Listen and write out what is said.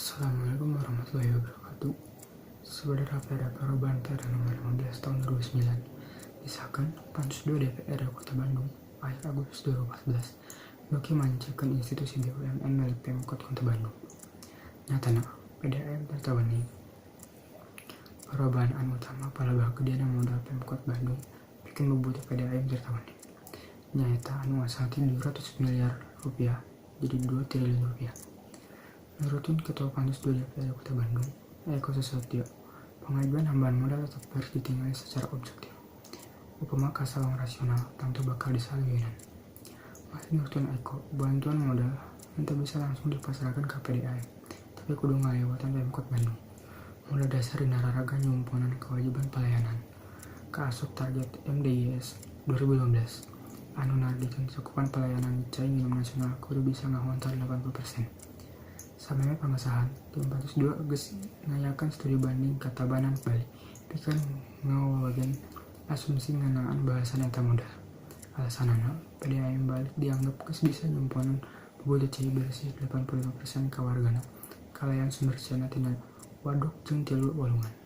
Assalamualaikum warahmatullahi wabarakatuh. Saudara, pada perubahan Perda Nomor 15 Tahun 2009 disahkan Pansus 2 DPRD Kota Bandung akhir Agustus 2014 beuki mancekeun institusi BUMN milik Pemkot Kota Bandung. Nyatana PDAM Tirta Wening. Perubahan anu utama palebah gedena modal Pemkot Bandung pikeun bubutuh PDAM Tirta Wening nyaeta anu asal ti 200 miliar rupiah jadi 2 triliun rupiah. Nurutkeun Ketua Pansus 2 DPRD Kota Bandung, Eko Susatyo, pengajuan hambahan modal tetep harus ditingali secara objektif. Upama kasawang rasional, tangtu bakal disaluyunan. Masih nurutkeun Eko, bantuan modal henteu bisa langsung dipasrahkeun ka PDAM, tapi kudu ngaliwatan Pemkot Bandung. Modal dasar dina raraga nyumponan kewajiban palayanan, kaasup target MDGs 2015, anu nargetkeun cakupan palayanan cai nginum nasional kudu bisa ngahontal 80%. Samemeh pangesahan, tim Pansus 2 geus ngayakeun studi banding ka Tabanan, Bali pikeun ngawewegan asumsi ngeunaan bahasan eta modal. Alasanana, PDAM Bali dianggep geus bisa nyumponan bubutuh cai bersih 85% ka wargana kalayan sumber caina tina waduk jeung tilu walungan.